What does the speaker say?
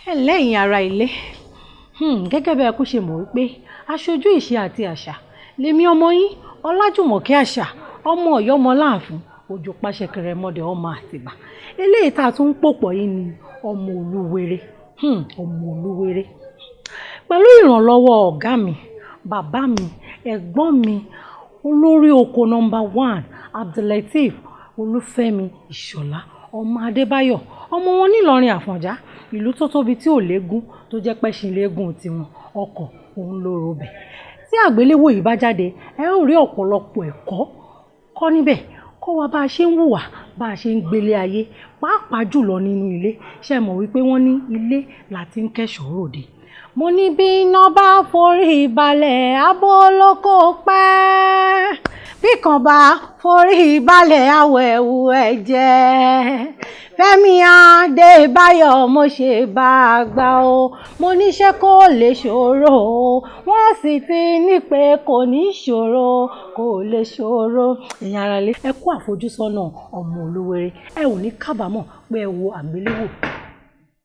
Ẹ ǹlẹ́ ẹ̀yin ará ilé. Gẹ́gẹ́ bí ẹ kú ṣe mọ̀ wípé aṣojú ìṣe àti àṣà lèmi ọmọ yín Ọlájùmọ̀kẹ́ Àṣà ọmọ Ọ̀yọ́ ọmọ Láàfin òjò pàṣẹkẹrẹ mọ́dẹ ọmọ Àtìbà. Eléyìí tá a tún ń pòpọ̀ yìí ni ọmọ Olúwere. Ọmọ Olúwere. Pẹ̀lú ìrànlọ́wọ́ ọ̀gá mi, bàbá mi, ẹ̀gbọ́n mi, olórí oko number one, Abdulateef Olúfẹ́mi Ìṣọ̀lá, ọmọ Adébáyọ̀, ọmọ wọn nílọrin Àfọ̀njá, ìlú tó tóbi tí ò léegun, tó jẹ́ pẹ́ṣin léegun tiwọn, ọkọ̀ òun ló robẹ̀. Tí àgbéléwò yìí bá jáde, ẹ ó rí ọ̀pọ̀lọpọ̀ ẹ̀kọ́ kọ́ níbẹ̀, kọ́ wa bá a ṣe ń hùwà, bá a ṣe ń gbélé ayé, pàápàá jùlọ nínú ilé. Ṣé ẹ mọ̀ wípé wọ́n ní ilé la ti ń kẹ́ṣọ̀ọ́ ròde? Mo ní bí iná bá forí balẹ̀, abọ́ olóko pẹ́. Bí kan bá forí balẹ̀, awẹ̀wù ẹ̀jẹ̀. Fẹ́mi Adébáyọ̀, mo ṣe bá a gbà o. Mo níṣẹ́ kó lè ṣòro o. Wọ́n sì ti ní pé kò ní ṣòro, kò lè ṣòro. Ẹ̀yin ará ilé, ẹ kú àfojúsọ́nà ọmọ Olúwere. Ẹ ò ní kábàámọ̀ pé ẹ wo àgbéléwò.